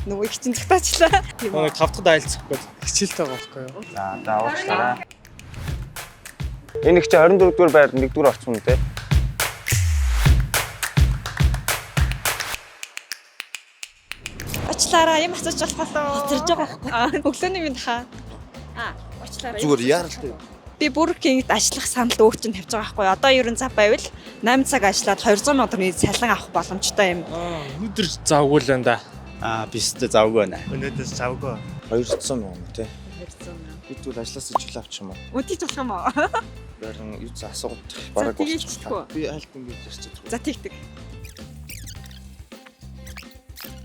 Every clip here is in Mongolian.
Нөгөө их чин зugтаачлаа. Тийм үү. Нэг 5 дахь айлцахгүй. Хичээлтэй байгаа байхгүй юу? За за уучлаарай. Энэ их чи 24 дугаар байр 1 дугаар орсон юм те. Уучлаарай, юм асууж болох болов. Хоцорж байгаа байхгүй. Аа, өглөөний минь хаа. Аа, уучлаарай. Зүгээр яаралтай. Би Burger King-д ажиллах санал өөр чинь тавьж байгаа байхгүй. Одоо ерөн зав байвал 8 цаг ажиллаад 200 сая төгрөгийн цалин авах боломжтой юм. Аа, өнөөдөр завгүй л байна да. Аа, би өстө завгүй байна. Өнөөдөр завгүй. 200 мянга те. 200 мянга. Би тэгвэл ажилласаа чөлөө авчих юм уу? Үдчих болох юм уу? Барин юу ч асуугаад бараг тэгээд читгүү. Би айлт ингэж ярьчих. За тэгдэг.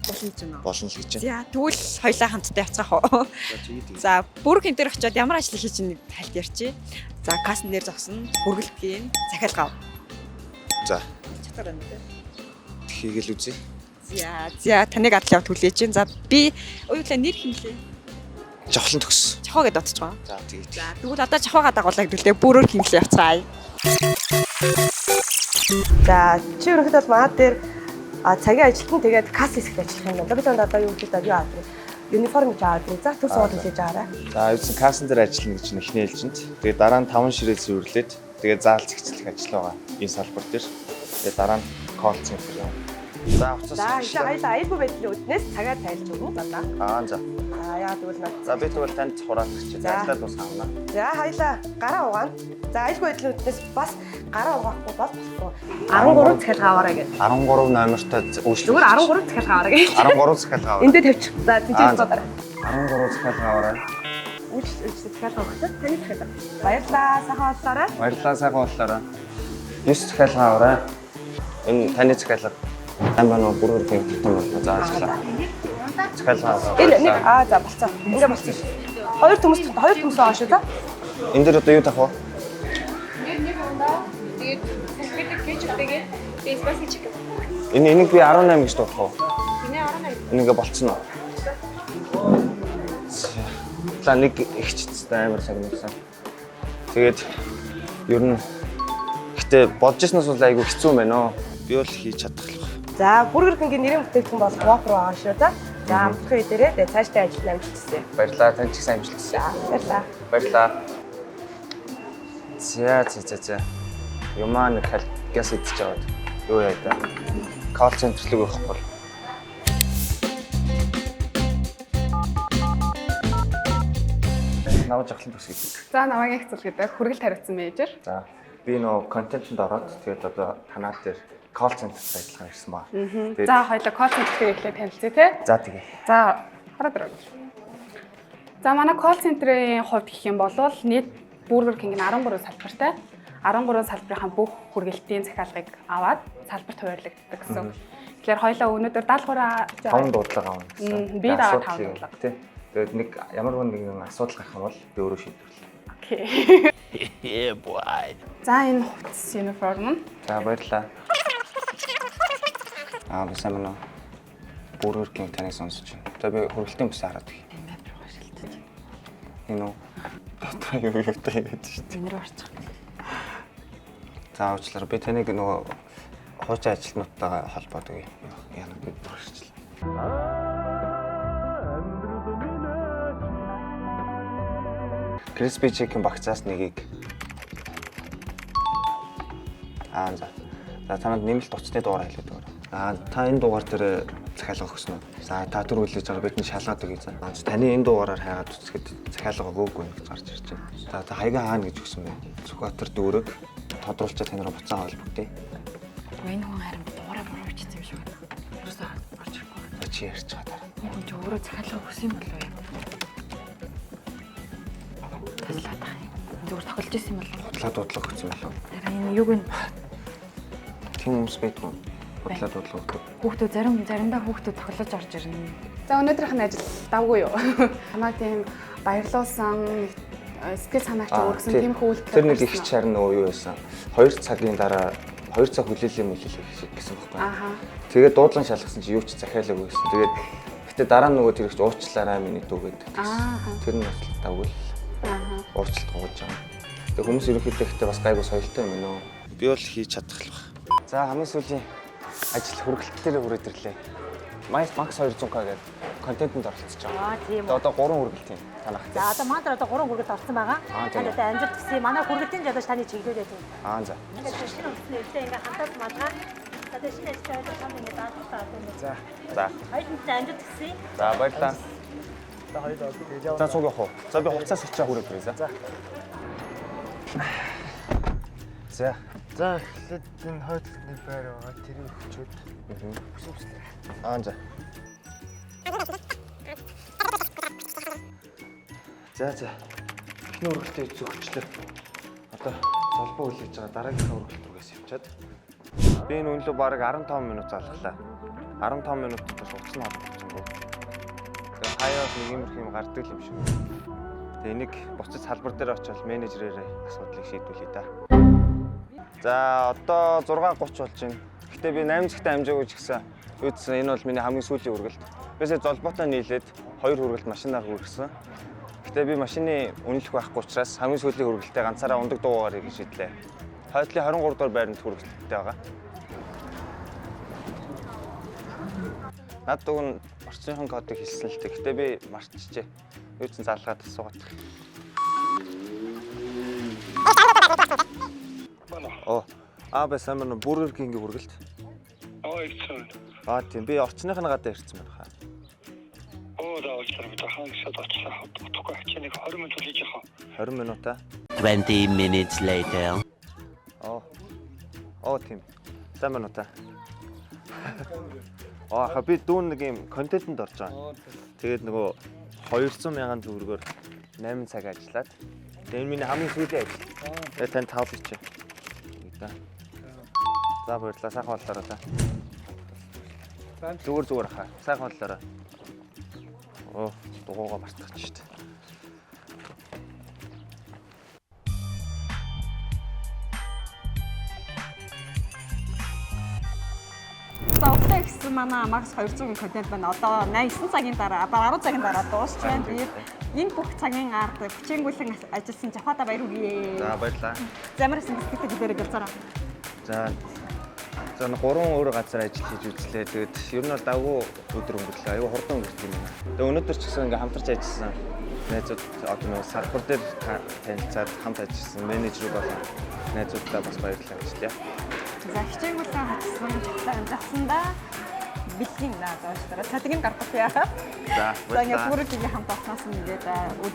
Болно ч юм уу. Болно л гэж байна. За тэгвэл хоёлаа хамтдаа явцгаах уу? За тэгээд За Burger King дээр очиод ямар ажил хийж нэг тайлт ярьчих. За кассан дээр зогсно, хүргэлт хийн, захиалга ав. За. Чадвар байна тий. хийгээл үзье. За за таныг адал явд хүлээж чинь. За би уйлаа нэр химлээ. Жавхлан төгс. Жохоо гэдээ бодож байгаа. За тэгээд. За тэгвэл одоо жохоогоо дагуулаа гэдгэлээ Burger King-лээ явцгаая. За чи ерөнхийдөө бол манай дээр цагийн ажилтан тэгээд касс хэсэгт ажиллах юм байна. Би танд одоо юу гэдэг юу авах вэ? Униформ гэж аваад ирээ. За төр сургууль хийж аваарай. За юусэн кассан дээр ажиллана гэж нь эхний ээлжинд. Тэгээд дараа нь 5 ширээ цэвэрлээд тэгээд заал зэгцлэх ажил байгаа. Энэ салбар дээр. Тэгээд дараа нь call center явна. За уцаас. За ихэ хоёлаа аюулгүй байдлын үднээс цагаа тайлж өгнө за. Аа за. За яа тэгвэл над. За би тэгвэл танд хураах чи. За. Ажиллаад бас авна. За хоёлаа гараа угаана. За аюулгүй байдлын үднээс бас гараа угаахгүй бол болохгүй. 13 захиалга аваарай гэдэг. 13 номертой үйлчлэг. Зүгээр 13 захиалга аваарай гэж. 13 захиалга аваарай. Энд дээр тавьчих. За Аа, тийч за. бодоорой. 13 захиалга аваарай. Үйлчлэг захиалга өгсөн. Таны захиалга. Баярлалаа. Сайхан боллоорой. Баярлалаа сайхан боллоорой. 9 захиалга аваарай. Энэ таны захиалга. Тань байна уу? Бүргээр тань байна. За ажиллаа. Захиалга аваарай. Энэ нэг аа за болцсон. Ингээ болцсон шүү. Хоёр төмөс хоёр төмөс байгаа шүү за. Энэ дээр одоо юу тавих вэ? Нэг ундаа тэгээд салфетик кетчуптэйгээ тэгээд spicy chicken. Энийг би 18 гэж дуудах уу? Энэ 18. Энэ ингээ болцсон уу? За нэг ихчтэй амар сагнуулсан. Тэгээд ер нь гэтээ бодож ирснээс бол айгүй хэцүү юм байна оо. Би бол хийж чадах л баг. За Burger King-ийн нэрийн бүтээгдэхүүн болох Whopper байгаа шүү за. За амтлахын үедэрээ тэгээ цаашдаа ажил амжилт хүсье. Баярлалаа. Тань ч гэсэн амжилт хүсье. За баярлалаа. Баярлалаа. За за за за. Юмаа нэг хал гяс идчихэж аваад. Юу яа та. Call center руу явах бол. Наваа жавхлан төгс гэдэг. За намайг их зул гэдэг хүргэлт хариуцсан менежер. За би нөө контентэнд ороод тэгээд одоо танаа дээр call center-т ажиллахаар ирсэн ба. Тэгээд За хоёлаа call center-ийг эхлээд танилцъя те. за тэгээ. За хараад ирв. За манай call center-ийн хувьд гэх юм бол нийт Burger King нь 13 салбартай. 13 салбарынхаа бүх хүргэлтийн захиалгыг аваад салбарт хуваарлагддаг гэсэн. үг. Тэгэхээр хоёлаа өнөөдөр 73 5 дуудлага авна гэсэн. Би Тэгээд дагаа асуудлыг- таван дуудлага. Тий. Тэгээд нэг ямар нэгэн асуудал гарах юм бол би өөрөө шийдвэрлэнэ. Окей. За энэ хувцас униформ нь. За баярлалаа. Аа би сайн байна уу? Burger King таныг сонсож байна. За би хүргэлтийн бүсээ хараад өгье. Энэ үү? Дотор юу юутай юм гэдэг шүү дээ. Энэ рүү орчих. За уучлаарай. Би таныг нөгөө хуучин ажилтнуудтайгаа холбоод өгье. Яна би бүрчлээ. Crispy chicken багцаас нэгийг. Аа за. За танад нэмэлт утасны дугаар хэлээд өгөөрэй. Аа та энэ дугаар дээр захиалга өгсөн үү? За та түр хүлээж байгаа бидний шалгаад өгье за. Аа таны энэ дугаараар хайгаад үзэхэд захиалга өгөөгүй гэж гарч ирж байна. За та хаяга хаана гэж өгсөн бэ? Сүхбаатар дүүрэг тодруулчаа тань руу буцаан холбогдъё. Энэ хүн харин дуурай буруу бичсэн юм шиг байна. Ерөөсөө орж ирэхгүй. За чи ярьж байгаа дараа. Энэ хүн чи өөрөө захиалга өгсөн юм болов уу юм? Таслаад ах юм. Зүгээр тохиолж исэн юм болов уу? Худлаа дуудлага өгсөн болов уу? Харин энэ юг нь Тийм хүмүүс байдгүй. Худлаа дуудлага өгдөг. хүүхдүүд зарим заримдаа хүүхдүүд тохиолж орж ирнэ. За өнөөдрийнх нь ажил давгүй юу? Намайг тийм баярлуулсан, сэтгэл санаач Аа, өргөсөн тий. тийм үйлдэл. Тэр нэг их чар нөгөө юу байсан. 2 цагийн дараа 2 цаг хүлээлээ мүлээлээ гэсэн байхгүй. Ааха. Тэгээд дуудлан шалгасан чи юу ч захиалаагүй гэсэн. Тэгээд гэтээ дараа нь нөгөө тэр ихч уучлаарай миний дүү гэдэг. Ааха. Тэр нь бас давгүй л Ааха. уучлалт гуйж байгаа. Тэгээд хүмүүс ерөнхийдөө ихтэй бас гайгүй соёлтой юм байна уу? Би бол хийж чадах л баг. За хамгийн сүүлийн ажил хүргэлт дээр хүрээд ирлээ. Макс 200к гэдэг. контентэнд оролцож байгаа. Аа, тийм Тэгээ үү. одоо 3 хүргэлт юм. Танах. За, одоо манай дээр одоо 3 хүргэлт орсон байгаа. Аа, тийм. Танд одоо амжилт хүсье. Манай хүргэлтийн жолооч таны чиглүүлээд байна. Аа за. Ингээд шинэ утасны өвлөө ингээ хамтаас малгай. За, тэгээ шинэ ажилтаа байлаа чамд ингээ даалгавар аваад байна. За. За. Хоёуланд амжилт хүсье. За баярлалаа. За хоёул одоо тэгж яваа. За цуг явах уу? За би хувцас ачаа хүрээд ирье. За. За. За эхлээд энэ хойд талд нэг байр байгаа. Тэрийг өгчөөд. Аа за. За за. Эхний үргэлтээ зөгчлөө. Одоо золбоо хүлээж байгаа дараагийнхаа үргэлт рүүгээс явчаад. Би энэ үнэлүү бараг 15 минут залглаа. 15 минут дотор утас нь холбогдсонгүй. Тэгээ хаяас нэг иймэрхүү юм гардаг юм шиг. Тэгээ энийг буцаж салбар дээр очивол менежерээрээ асуудлыг шийдвүлээ да. За одоо 6:30 болж байна. Гэтэ би 8 цагт амжаагүй ч гэсэн юу гэсэн энэ бол миний хамгийн сүүлийн үргэлт. Би сая золбоотой нийлээд 2 хүргэлт машинаар хүргэсэн. Гэтэ би машины үнэлэх байхгүй учраас хамгийн сүүлийн хүргэлтээ ганцаараа ундаг дуугаар хийж шийдлээ. Хойдлын 23 дугаар байранд хүргэлттэй байгаа. Над дуг нь орчныхон кодыг хэлсэн л дээ. Гэтэ би марчжээ. Юу ч залгаад асуугаад. Оо. Аа би сайн байна уу? Burger King-ийн хүргэлт. Аа ирсэн. Аа тийм би орчных нь гадаа ирсэн байна хаа. Оо за уулзлаа. Би хаан гисад очлаа. Утгагүй хачаа нэг 20 минут хийж яхаа. 20 минут аа. 20 minutes later. Оо. Оо тийм. Сайн байна уу та? Аа ха би дүүн нэг юм контентэнд орж байгаа. Тэгээд нөгөө 200 мянган төгрөгөөр 8 цаг ажиллаад тэгээд энэ миний хамгийн сүүлийн ажил. Тэгээд танд таал бичээ. Да. За баярлалаа. Сайхан боллоорой та. Зүгээр зүгээр хаа. Сайхан боллоорой. Оо, дугуугаа мартчих шүү дээ. За өглөө гэсэн манай Max 200-ийн контент байна. Одоо 8 9 цагийн дараа, бараг 10 цагийн дараа дуусч байна. Тэгээд энэ бүх цагийн ард хүчээнгүйлэн ажилласан Жапада баяр хүргэе. За баярлалаа. Замар сэтгэлтэй хэлээрэй гэлзараа. За За нэг гурван өөр газар ажил хийж үзлээ. Тэгээд ер нь бол давгүй өдөр өнгөрлөө. Аюу хурдан өнгөрсөн юм байна. Тэгээд өнөөдөр ч гэсэн ингээ хамтарч ажилласан найзууд одоо нэг салбар дээр танилцаад хамт ажилласан менежер болон найзуудтай бас баярлалаа гэж хэлье. За хичээнгүйлэн хатсан жавсандаа бэлгийн наа зоош дараа цалинг гаргах яа. За За ингээ баярлалаа. бүрэг ингээ хамт олсноос нь ингээд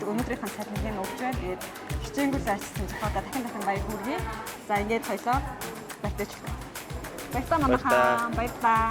өнөөдрийнхөө цалингийг өгч байна. Тэгээд хичээнгүйлэн ажилласан Жапада дахин дахин баяр хүргэе. За ингээд хоёлоо баяртай ч. Баярлалаа манайхаа. Баярлалаа.